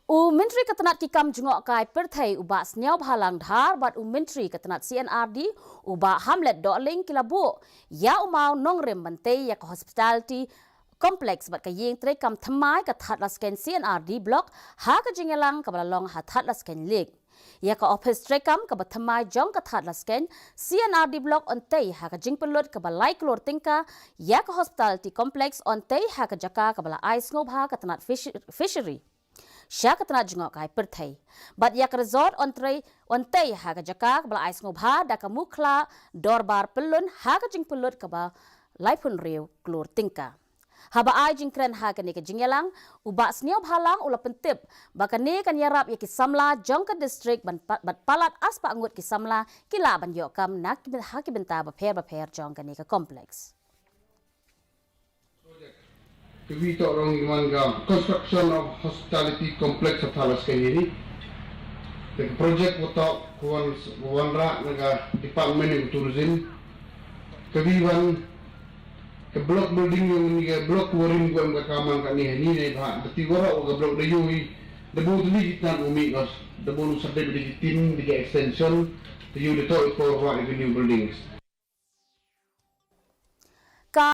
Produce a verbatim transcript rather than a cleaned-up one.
U Myntri ka tnat ki kam jngohkai pyrthei u Bah Sniawbhalang Dhar bad u Myntri ka tnat C and RD u Bah Hamlet Dohling ki la buh ïa u mawnongrim ban tei ïa ka hospitality complex bad ka ïing treikam thymmai ka Thadlaskein C and RD block ha ka jingïalang kaba la long ha Thadlaskein Lake. Ïa ka ophis treikam kaba thymmai jong ka Thadlaskein C and RD block yn tei ha ka jingpynlut kaba lai klur tyngka, ïa ka hospitality complex yn tei ha ka jaka kaba la ai sngewbha ka tnat fish- fishery sha ka tnat jngohkai pyrthei. Bad ïa ka resort yn trei- yn tei ha ka jaka kaba la ai sngewbha da ka Mukhla Dorbar Pyllun ha ka jingpynlut kaba laiphew hynriew klur tyngka. Haba ai jingkren ha kane ka jingïalang, u Bah Sniawbhalang u la pyntip ba kane kan ïarap ïa ki samla jong ka district ban pa- bad palat arspah ngut ki samla ki lah ban ïoh kam na ki ha ki bynta bapher bapher jong kane ka complex. Kawi toh rong iman ka construction of hospitality complex of Thadlaskein ini. Te ka project wa toh ka wan- ka wanrah na ka department of tourism. Kawi wan ka block building yong ni ka block warim ko em ka kaman ka ni ni ne ba beti wara wa ka block da yui da bu tli ki tan umi kos da bu nu sabit di ki tin di ki extension te yu de toh i ko wa ki new buildings.